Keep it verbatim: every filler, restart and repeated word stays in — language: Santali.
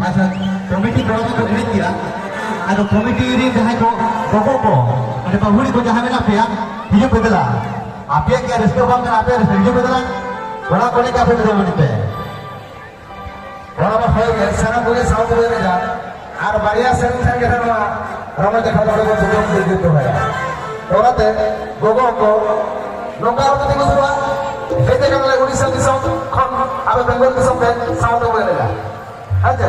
ᱟᱪᱪᱷᱟ, ᱠᱚᱢᱤᱴᱤ ᱠᱚᱲᱟ ᱠᱚ ᱮᱱᱮᱡ ᱜᱮᱭᱟ᱾ ᱟᱫᱚ ᱠᱚᱢᱤᱴᱤ ᱨᱮᱱ ᱡᱟᱦᱟᱸᱭ ᱠᱚ, ᱜᱚᱜᱚ ᱠᱚ, ᱢᱟᱱᱮ ᱵᱟᱹᱦᱩᱲᱤ ᱠᱚ ᱡᱟᱦᱟᱸ ᱢᱮᱱᱟᱜ ᱯᱮᱭᱟ, ᱦᱤᱡᱩᱜ ᱯᱮ ᱫᱮᱞᱟ᱾ ᱟᱯᱮᱭᱟᱜ ᱠᱤ ᱨᱟᱹᱥᱠᱟᱹ ᱵᱟᱝ ᱠᱟᱱᱟ? ᱟᱯᱮᱭᱟᱜ ᱨᱟᱹᱥᱠᱟᱹ, ᱦᱤᱡᱩᱜ ᱯᱮ ᱫᱮᱞᱟ᱾ ᱠᱚᱲᱟ ᱠᱚ ᱮᱱᱮᱡ ᱠᱟᱜ ᱯᱮ ᱫᱮᱞᱟ, ᱢᱟᱹᱱᱤᱡ ᱯᱮ᱾ ᱚᱱᱟ ᱢᱟ ᱦᱳᱭ ᱜᱮ, ᱥᱟᱱᱟᱢ ᱠᱚᱜᱮ ᱥᱟᱶ ᱛᱮᱵᱚᱱ ᱮᱱᱮᱡᱟ᱾ ᱟᱨ ᱵᱟᱨᱭᱟ ᱥᱮᱨᱮᱧ ᱠᱷᱟᱱ ᱜᱮ ᱱᱚᱣᱟ ᱨᱚᱢᱚᱡᱽ ᱟᱠᱷᱲᱟ ᱱᱚᱰᱮ ᱵᱚᱱ ᱥᱩᱫᱷᱟᱹ ᱢᱩᱪᱟᱹᱫ ᱫᱚᱦᱚᱭᱟ᱾ ᱚᱱᱟᱛᱮ ᱜᱚᱜᱚ ᱠᱚ ᱱᱚᱝᱠᱟ ᱟᱞᱚ ᱯᱮ ᱛᱤᱸᱜᱩ ᱥᱩᱨᱩᱜᱼᱟ᱾ ᱦᱮᱡ ᱟᱠᱟᱱᱟᱞᱮ ᱩᱲᱤᱥᱥᱟ ᱫᱤᱥᱚᱢ ᱠᱷᱚᱱ, ᱟᱯᱮ ᱵᱮᱝᱜᱚᱞ ᱫᱤᱥᱚᱢ ᱯᱮ ᱥᱟᱶ ᱛᱮᱵᱚᱱ ᱮᱱᱮᱡᱟ᱾ ᱦᱮᱸ ᱪᱮ?